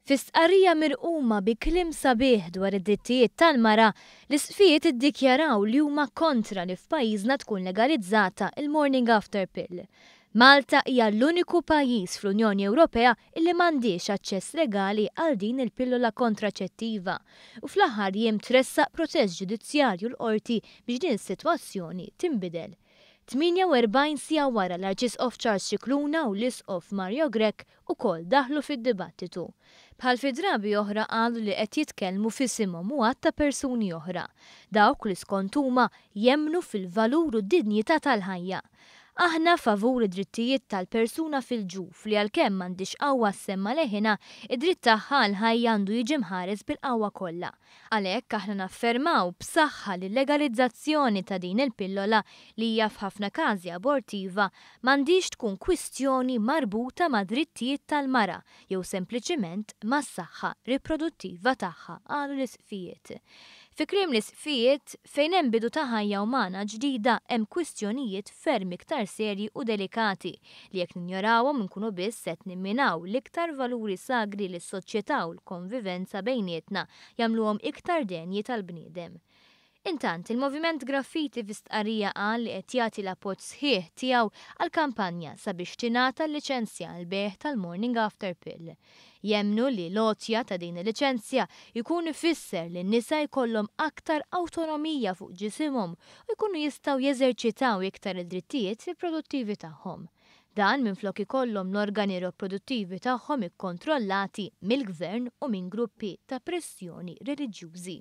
Fi stqarrija mirquma bi kliem sabiħ dwar id-drittijiet tal-mara, l-isqfijiet iddikjaraw li huma kontra li f'pajjiżna tkun legalizzata il-morning after pill. Malta hija l-uniku pajjiż fl-Unjoni Ewropea illi m'għandhiex aċċess legali għal din il-pillola kontraċettiva u fl-aħħar jiem tressaq protest ġudizzjarju l-qorti biex din is-sitwazzjoni tinbidel. 48 siegħa wara l-Arċisqof Charles Scicluna u l-Isqof Mario Grech ukoll daħlu fid-dibattitu. Bħal fi drabi oħra qalu li qed jitkellmu f'isimhom u għadd ta' persuni oħra. Dawk li skont huma jemmnu fil-valur u d-dinjità tal-ħajja. Aħna favur id-drittijiet tal-persuna fil-ġuf li għalkemm m'għandhiex qawwa ssemma' leħinha, id-dritt tagħha għall-ħajja għandu jiġi mħares bil-qawwa kollha. Għalhekk aħna naffermaw b'saħħa li l-legalizzazzjoni ta' din il-pillola li hija f'ħafna każi abortiva m'għandhiex tkun kwistjoni marbuta mad-drittijiet tal-mara jew sempliċiment mas-saħħa riproduttiva tagħha, qalu l-isqfijiet. Fi kliem l-isqfijiet, fejn hemm bidu ta' ħajja umana ġdida hemm kwistjonijiet ferm iktar serji u delikati li jekk ninjorawhom inkunu biss qed nimminaw l-iktar valuri sagri li s-soċjetà u l-konvivenza bejnietna jagħmluhom iktar denji tal-bniedem. Intant, il-Moviment Graffiti fi stqarrija qal li qed jagħti l-appoġġ sħiħ tiegħu għall-kampanja sabiex tingħata l-liċenzja għall-bejgħ tal-Morning After Pill. Jemmnu li l-għotja ta' din il-liċenzja jkun ifisser li n-nisa jkollhom aktar awtonomija fuq ġisimhom u jkunu jistgħu jeżerċitaw iktar id-drittijiet riproduttivi tagħhom. Dan minflok ikollhom l-organi riproduttivi tagħhom ikkontrollati mill-gvern u minn gruppi ta' pressjoni reliġjużi.